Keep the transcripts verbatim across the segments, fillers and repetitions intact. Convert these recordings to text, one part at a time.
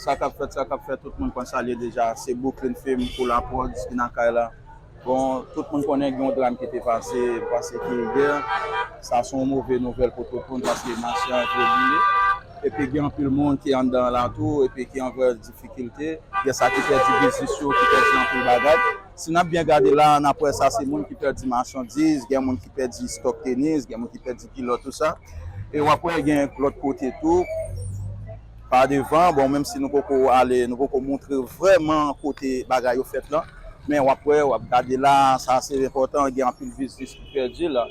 Sa k ap fèt, sa k ap fèt, tout moun konn sa l ye deja. Se Brooklyn Film pou La Prod ki nan kay la. Bon, tout moun konnen gen yon dram ki te pase, m panse ke yè, sa se yon move nouvèl pou tout moun paske mache an vre boule. Epi gen anpil moun ki anndan la tou, epi ki an vrè difikilte. Gen sa ki pèdi biznis yo, ki pèdi anpil bagay. Si n ap byen gade la, n ap wè sa se moun ki pèdi machandiz, gen moun ki pèdi stòk tenis, gen moun ki pèdi kilòt, tou sa. E w ap wè gen lòt kote tou, pa devan, bon, menm si nou poko ale, nou poko montre vrèman kote bagay yo fèt lan, men w ap wè, w ap gade la, sa se enpòtan, gen anpil biznis ki pèdi la.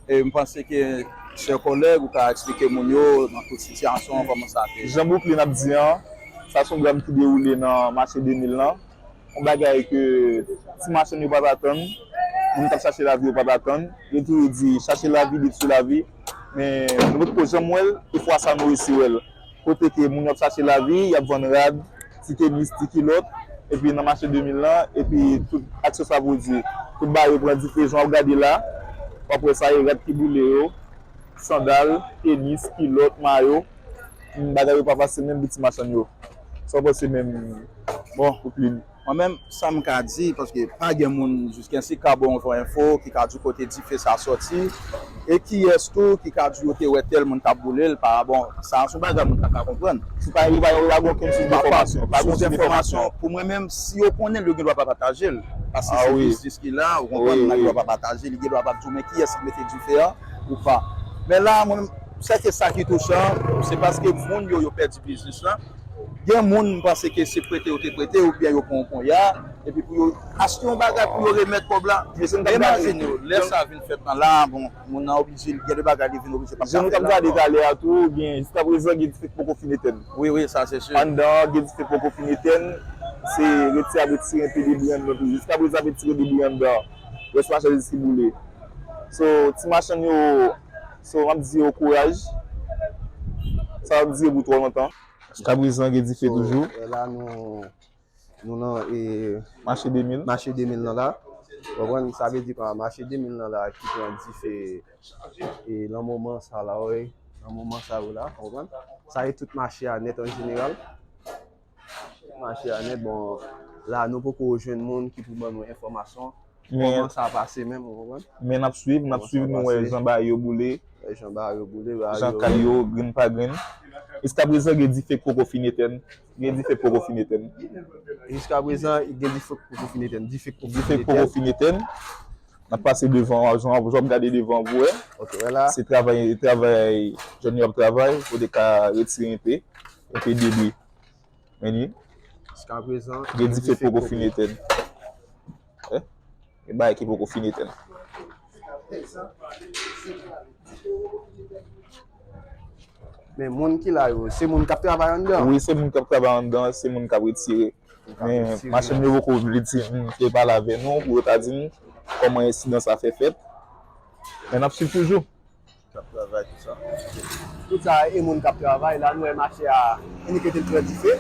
E m panse ke, chè kòlèg, ou ka eksplike moun yo nan tout sitiyasyon an kòman sa te ye. Jan Brooklyn ap di an, sa se yon dram ki dewoule nan mache de mil lan. Yon bagay ke ti machann yo pa t atann, moun k ap chache lavi yo pa t atann. Yo toujou di, chache lavi, detwi lavi. Men nou potko janm wè l, e fwa sa nou resi wè l. Kote ke moun yo ap chache lavi, y ap vann rad, ti tenis, ti kilòt, epi nan mache de mil lan, epi tout akseswa pwodui. Tout bagay yo pran dife, jan w ap gade la, w ap wè sa e rad ki boule yo, sandal, tenis, kilòt, mayo, bagay yo pa fasil menm pou ti machann yo. Sa w panse menm, bon, Brooklyn? Mwen menm, sa m ka di, paske pa gen moun jiskensi ka ba w yon vrè enfo ki ka di w kote dife sa sòti, e kiyès tou ki ka di w yo te wè tèl moun t ap boule l, pa, bon, sa a se yon bagay moun pa ka konprann. Si pa, yo pa, yo pa gen okenn sous enfòmasyon, pa gen sous enfòmasyon. Pou mwen menm, si yo konnen l, yo gen dwa pa pataje l. Paske se biznis ki la, ou konprann, nèg yo pa pataje, li gen dwa pa di w men kiyès ki mete dife a ou pa. Men la, mwen menm, sèke sa ki touchan, se paske moun yo, yo pèdi biznis lan. Gen moun, m panse ke se prete yo te prete, oubyen yo pran yon ponya, epi pou yo achte yon bagay pou yo remèt kòb la. Imajine w, lè sa vin fèt lan la, bon, moun nan oblije, gen de bagay li vin oblije pa ka fè l ankò. Jan nou t ap gade talè a tou, gen, jiskaprezan, gen dife k poko fin etèn. Wi, wi, sa se si. Anndan an, gen dife k poko fin etèn, se retire, ap retire enpe debri anndan tou. Jiskaprezan, ap retire debri anndan an. Rès machandiz ki boule. So, ti machann yo, so, m ap di yo kouraj. Sa p ap dire pou twò lontan. Jiskaprezan, gen dife toujou. So, la, nou, nou nan, e, mache de mil. Mache de mil lan la. Ou konprann? Sa vle di kwa, mache de mil lan la ki pran dife, e, nan moman sa la, wi. Nan moman sa yo la, ou konprann? Sa e tout mache a nèt an jeneral. Mache a nèt, bon, la, nou poko jwenn moun ki pou ban nou enfòmasyon. Kòman sa pase menm, ou konprann? Men n ap swiv, n ap swiv, nou wè jan bagay yo boule. Wè jan bagay yo boule, bagay yo. Jan kay yo, grenn pa grenn. Jiskaprezan, gen dife k poko fin etèn. Gen dife k poko fin etèn. Jiskaprezan, gen dife k poko fin etèn. Dife k poko fin etèn. Dife k poko fin etèn. N ap pase devan, jan w ap gade devan pou wè. Ok, wè la. Se travay, travay, jèn yo ap travay, pou te ka retire enpe, enpe debri. Men li. Jiskaprezan, gen dife k poko fin etèn. Eh? Gen bagay ki poko fin etèn. Men moun ki la yo, se moun k ap travay anndan? Wi, se moun k ap travay anndan, se moun k ap retire. Men machann yo poko vle di m, te pale avè nou, pou yo ta di n kòman ensidan sa fè fèt. Men n ap swiv toujou. K ap travay, tout sa. Tout sa, e moun k ap travay, la nou wè mache a, e nou kite l pran dife.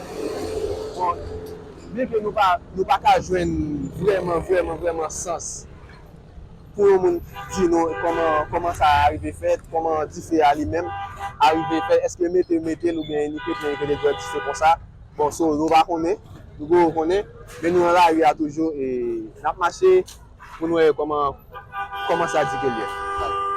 Bon, byenke nou pa, nou pa ka jwenn vrèman, vrèman, vrèman sans pou yon moun di nou kòman, kòman sa arive fèt, kòman dife a li menm arive fèt, èske mete, mete l oubyen ni pete, ni pete pran dife konsa. Bon, so, nou pa konnen, nou poko konnen, men nou nan lari a toujou, e n ap mache pou nou wè kòman, kòman sa di ke l ye.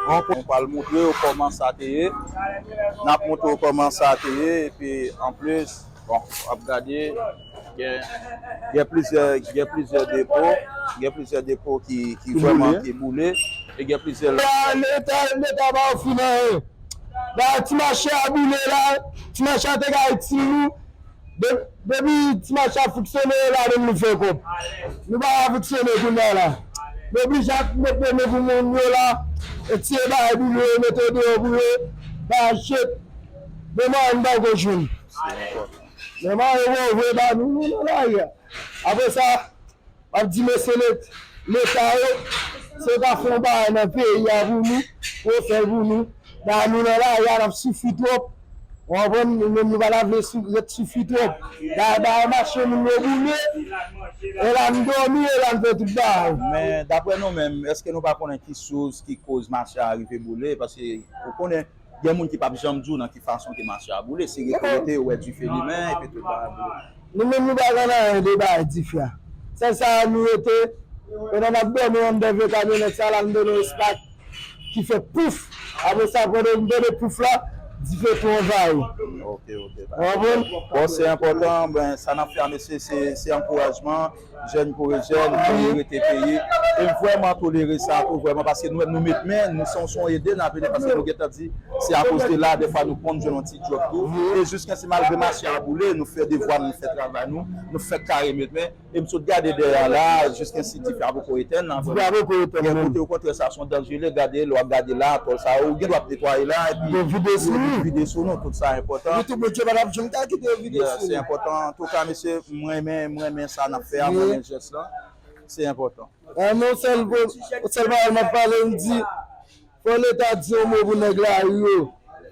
Nou pral montre w kòman sa te ye, n ap montre w kòman sa te ye, epi anplis, bon, w ap gade, gen, gen plizyè, gen plizyè depo, gen plizyè depo ki, ki vrèman ki boule, e gen plizyè lòt. Leta, Leta pa ofri n anyen. Dayè, ti mache a boule la, ti mache a te ka itil nou. De-, depi ti mache a fonksyone, e ladan l nou fè kòb. Nou pa ka fonksyone kounye a la. Nou oblije ap met men nou pou moun yo la, e tiye bagay pou yo, mete deyò pou yo, pa achte. Demen nou pa ko jwenn. Demen yo voye ba nou, nou nan lari a. Apre sa, m ap di mesye Let-, Leta yo, si yo ta fè yon bagay nan peyi a pou nou, pou yo fè l pou nou, dayè nou nan lari a, n ap soufri twòp. Ou konprann? Nou menm nou pa ta vle sou-, ret soufri twòp. Dayè, dayè mache moun yo boule, e la n dòmi, e la n fè tout bagay. Men, daprè nou menm, èske nou pa konnen ki souz, ki koz mache a rive boule? Paske, ou konnen, Gen moun ki p ap janm di w nan ki fason ke mache a boule. Se rekonekte, yo wè dife limen, epi tout bagay boule. Nou menm, nou pa konn anyen de bagay dife a. Sèl sa a, nou rete, pandan n ap dòmi anndan vye kamyonèt sa la, nou tande yon espak ki fè pouf. Apre sa, pandan nou tande pouf la, dife tou anvayi. Ok, ok. Ou konprann? Bon, se enpòtan. Ben, sa n ap fè a, mesye, se, se ankourajman. Jèn pou jèn, peyi rete peyi. E m vrèman tolere sa tou, vrèman, paske nou menm nou met men, nou se yon, se yon ede n ap ede, paske nou gentan di se akoz de la, dèfwa nou konn jwenn yon ti djòb tou. E jiskensi malgre mache a boule, nou fè devwa n, nou fè travay nou, nou fè kare met men. E m sot gade dèyè a la, jiskensi dife a poko etèn nan, vrèman. Gen kote, okontrè, sa se yon danje, lè gade, lè w ap gade la, atòl sa, ou gen dwa ap netwaye la, epi yo vide sou nou, tout sa enpòtan. Wi, tout Bondye pa t ap janm ka kite yo vide sou nou. Se enpòtan. Antouka, mesye, m renmen, m renmen sa n ap fè a, m renmen jès lan. Se enpòtan. E, men yon sèl, yon sèl pawòl m ap pale, m di, fò Leta di yon mo pou nèg lari yo.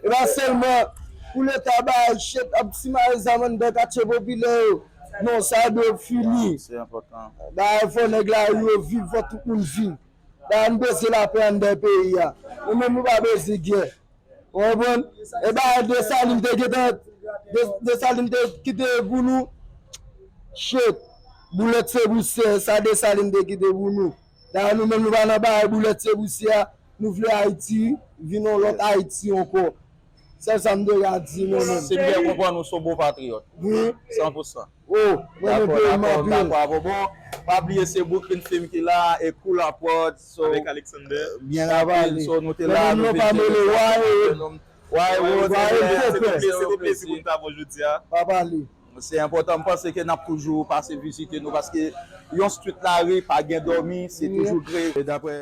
E pa sèlman pou Leta bay chèt ap simaye zam anndan katye popilè yo. Non, sa dwe fini. Se enpòtan. Dayè, fò nèg lari yo viv, fò tout moun viv. Dayè, nou bezwen lapè anndan peyi a. Nou menm, nou pa bezwen gè. Ou konprann? E ba Desalin te gentan, De-, Desalin te kite pou nou. Shit. Boulèt se pousyè, sa Desalin te kite pou nou. Dayè, nou menm, nou pa nan bagay boulèt se pousyè a. Nou vle Ayiti vin yon lòt Ayiti ankò. Sèl sa m te ka di, mwen menm. Si m byen konprann, ou se yon bon patriyòt. Wi. San pou san. Oh, mwen menm, dakò, dakò, dakò avè w. Bon, pa bliye se Brooklyn Film ki la e Cool Apward, so, avèk Alexander. Byen rapid, so, nou te la, nou vin jere sa. Why Road, se yon plezi, se yon plezi pou n t avè w jodi a. Pa pale. Se enpòtan, m panse ke n ap toujou pase vizite nou, paske yon street lari, pa gen dòmi, se toujou gre. E daprè